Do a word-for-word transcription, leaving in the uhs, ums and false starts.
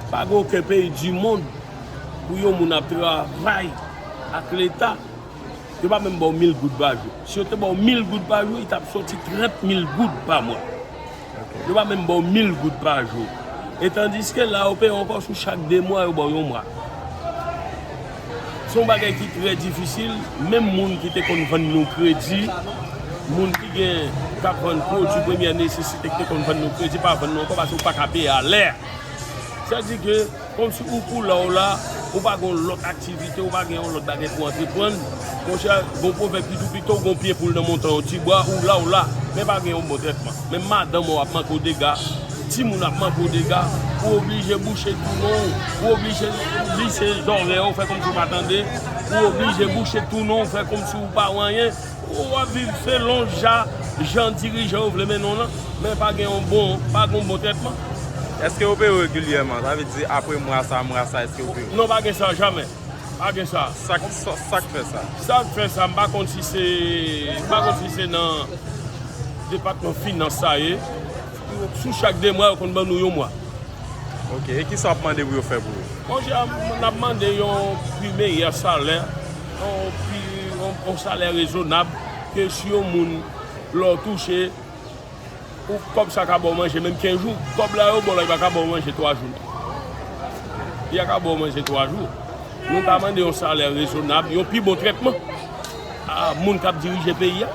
Pa gen okenn peyi di mond pou yon moun ap travay ak Leta, yo pa menm ba w mil goud pa jou. Si yo te ba w mil goud pa jou, li t ap sòti trant mil goud pa mwa. Yo pa menm ba w mil goud pa jou. E tandiske la, yo peye w ankò sou chak de mwa, yo ba w yon mwa. Se yon bagay ki trè difisil, menm moun ki te konn vann nou kredi, moun ki gen, k ap vann pwodui premyè nesesite ki te konn vann nou kredi, pa vann nou ankò paske ou pa ka peye alè. Sa di ke, kòmsi ou kou la w la, ou pa gen yon lòt aktivite, ou pa gen yon lòt bagay pou antreprann. Monchè, gon pwovèb ki di w pito w gon pye poul nan montan yon ti bwa, ou la, ou la, men pa gen yon bon trètman. Men madanm ou ap manke w dega, timoun ap manke w dega, ou oblije bouche tou non w, ou oblije lise zòrèy ou, fè kòmsi ou pa tande, ou oblije bouche tou non w, fè kòmsi ou pa wè anyen, ou ap viv selon ja, jan dirijan yo vle mennen w lan, men pa gen yon bon, pa gen yon bon trètman. Èske yo peye w regilyèman? Sa vle di apre mwa sa, mwa sa, èske yo peye w? Non, pa gen sa, jamè. Pa gen sa. Sa k sa, sa k fè sa? Sa k fè sa, m pa konn si se, m pa konn si se nan depatman finans sa ye. Sou chak de mwa, yo konn ban nou yon mwa. Ok, e kisa w ap mande pou yo fè pou ou? Monchè, n ap mande yon pi meyè salè, yon pi, yon, yon salè rezonab, ke si yon moun, lè w touche, ou, kòb sa ka ba w manje menm kenz jou, kòb la yo ba w la, li pa ka ba w manje twa jou, non. Li pa ka ba w manje twa jou. Nou ta mande yon salè rezonab, yon pi bon trètman a moun k ap dirije peyi a.